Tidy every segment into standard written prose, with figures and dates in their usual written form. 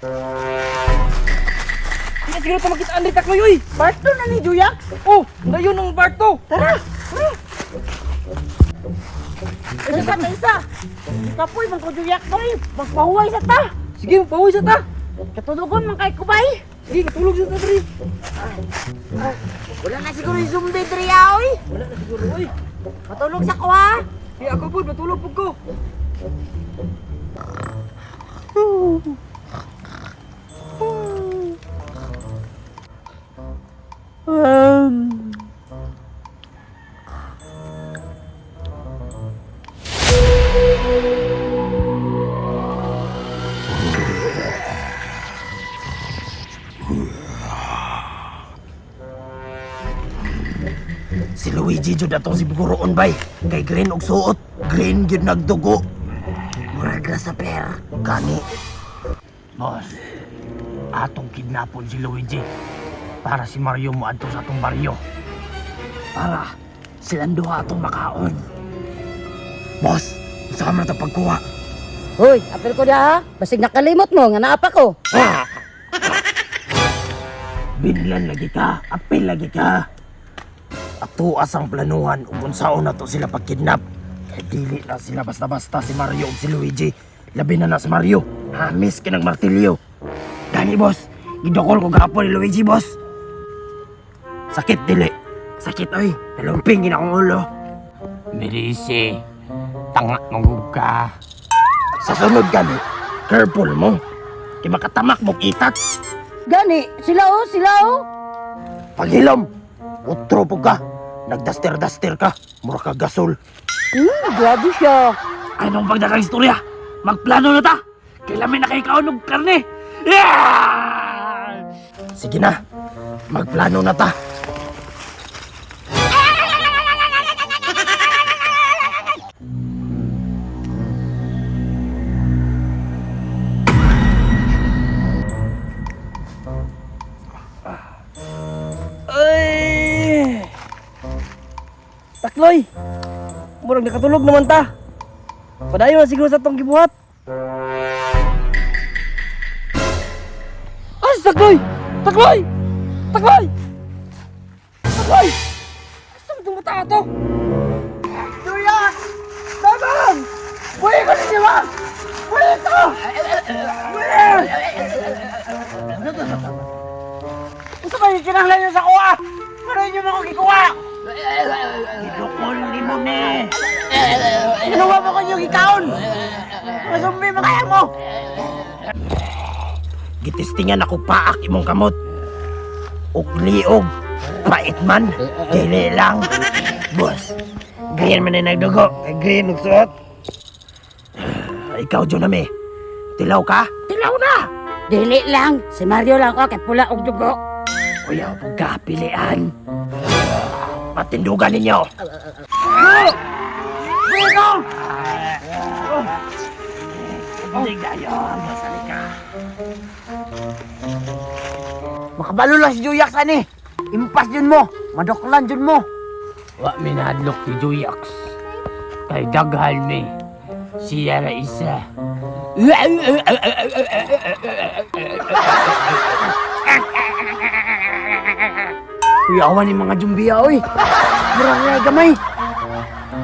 Hindi na siguro ito makita Andre Takloy, uy! Part 2 na ni Juyax. Oh, ngayon ang part 2! Tara! Tara! Isa ta isa. Kapoy man ko Juyax oy. Magpahuway sa ta. Sige, magpahuway sa ta! Katulogon man kay kubay. Sige, katulog sa ta, Dre! Wala na siguro yung zombie dre oy. Wala na siguro, uy! Matulog sa ko ha. Eh, ako po, matulog po ko! Si Luigi jud atong siguroon bay. Kay green og suot, green gyud nagdugo. Murag ra sa per. Gani. Boss, atong kidnapon si Luigi para si Mario moadto sa atong baryo. Para silang duha atong makaon. Boss, unsa ka man ta pagkuha? Hoy, apil ko diha ha. Basig nakalimot mo nga naa pa ko. Binlan lagi ka, apil lagi ka. Ato asang planuhan ug unsaon nato sila pagkidnap. Kay dili na sila basta-basta si Mario ug si Luigi. Labi na na si Mario. Hamis kinang martilyo. Gani boss, gidokol ko gapon ni Luigi boss. Sakit dili. Sakit oy, nalumping gina akong ulo. Melisi, tanga manggug ka. Sa sunod gani, careful mo. Kay makatamak mo itat. Gani, sila oh, sila oh. Paghilom, utro po ka. Nagdaster-daster ka. Mura ka gasol. Grabe siya. Anong pagdagang istorya? Magplano na ta! Kailan may nakikaon og karne? Yeah! Sige na, magplano na ta. Ay! Takloy! Murag nakatulog naman ta. Padayon na siguro sa tong gibuhat. Ay, Takloy! Takloy! Takloy! Takloy! Asa man itong bata to? Juyax! Tabang! Buhi ko ninyo ba? Buhi ko! Buhi! Unsa ba yung kinahanglan niyo sa kuha? Pero inyo mo ko gikuha! Gidukol ni mo ni. Ginawa mo ko yung gikaon! Mga zombie makaya mo! Gitistingan ako paak imong kamot. Ukliog. Pait man. Dili lang. Boss, green man na nagdugo. Green og suot. Ikaw, Joname. Tilaw ka? Tilaw na! Dili lang, si Mario lang oh, kay pula og dugo. Kuya, pagkapilian. Patindugan ninyo. Buhi ko! Hindi gayon. Masali ka. Makabalo lang si Juyax ani. Impas yun mo. Madoklan yun mo. Wa minadlok ni Juyax. Kay daghan mi. Siya ra isa. Kuyawan ni mga jumbiya oy. Murang na gamay.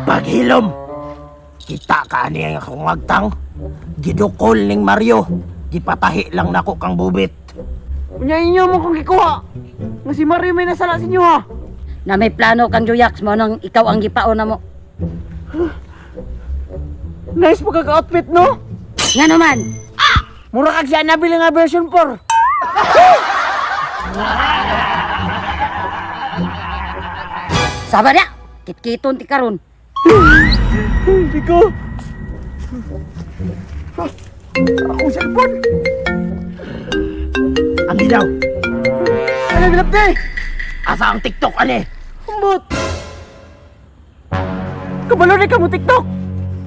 Paghilom. Kita ka ani ang akong agtang. Gidukol ning Mario. Gipatahi lang nako kang bubit. Unya inyo mo kong gikuha. Nga si Mario may nasala sa inyo ha. Na may plano kang Juyax mo nang ikaw ang gipaon na mo. Nice mo kag-outfit no? Nga naman, Mura kag si Annabelle nga version 4. saba na. Kitkiton ti karon. Hindi ko. Akong cellphone. Ang daw. Ano bilapte? Asa ang TikTok ani? Ambot. Kabalo ni ka mo TikTok.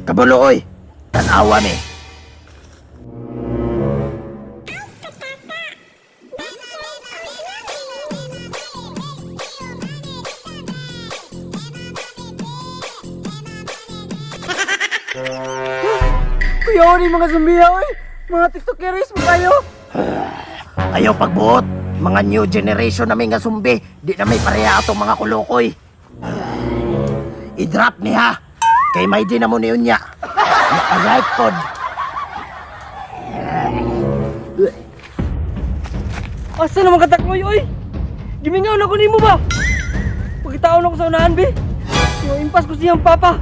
Kabalo oy. Tanawa ni. Kuyawan ni mga zombiya oy. Mga TikTokeries mo kayo. Ayaw pagbuot. Mga new generation namin nga sumbi. Di na may pareha atong mga kulukoy. I-drop ni ha. Kay may di na mo niyon niya. Naka-ripe pod. Asa naman katakloy, oy? Gimingaw na ko nimo ba? Pagkitaon ako sa unahan, be. Yung impas ko siyang papa.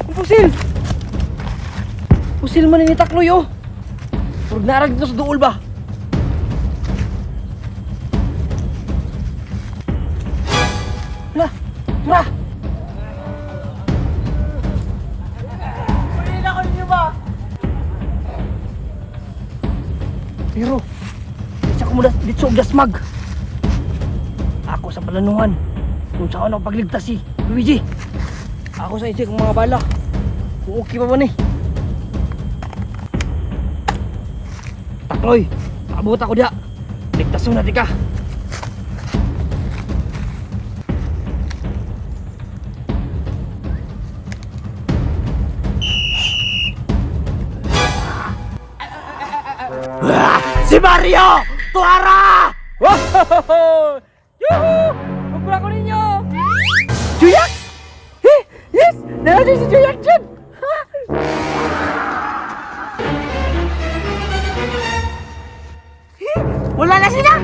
Ang pusil! Pusil man ni Takloy, oh. Purag narag dito sa duol ba? Hala! Tara! Huli na ko ninyo ba? Pero, isa ko muna dito og dasmag. Ako sa palanuhan. Kung saan ako pagligtas si Luigi. Ako sa isip kong mga bala. Kung okay pa ba ni? Takloy, abot ako diha. Ligtason na di ka. Ah! Si Mario! Tuara! Wow! Yuhu! Kumpra ko ninyo! Juyak! Eh, yes! Nalagay si Juyak dyan! Ha? Wala na sila!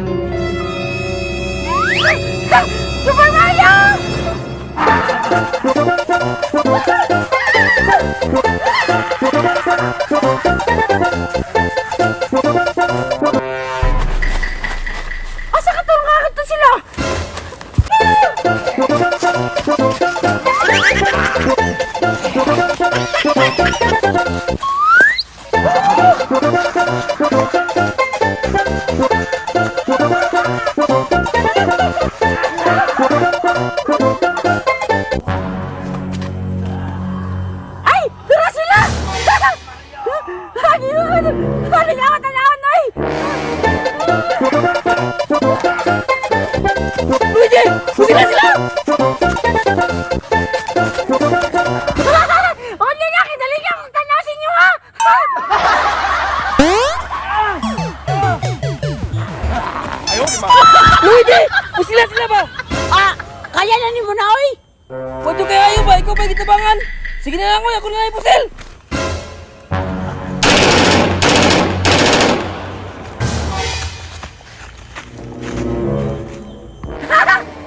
Super Mario! Asa ka tulong nga sila? Ay! Tara sila! Lagi mo! Lagi ako tanawon ay! Luigi! Sila sila! Huwag na kidali ka kung tanaw sa inyo ha! Luigi! Sila sila ba? Ah! Kaya na ni mo na oy! Pwede kaya ayaw ba? Ikaw ba gitabangan? Sige na lang, oy. Ako na lang yung pusil!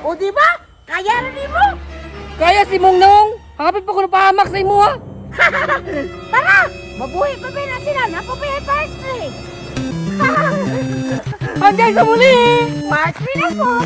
O di ba? Kaya na ni mo! Kaya si Mong Naong! Hangapit pa ko ng pahamak sa imo, ha? Tara! Mabuhay pa ba na sila? Napapaya part 3! Hanggang sa muli! Part 3 na po!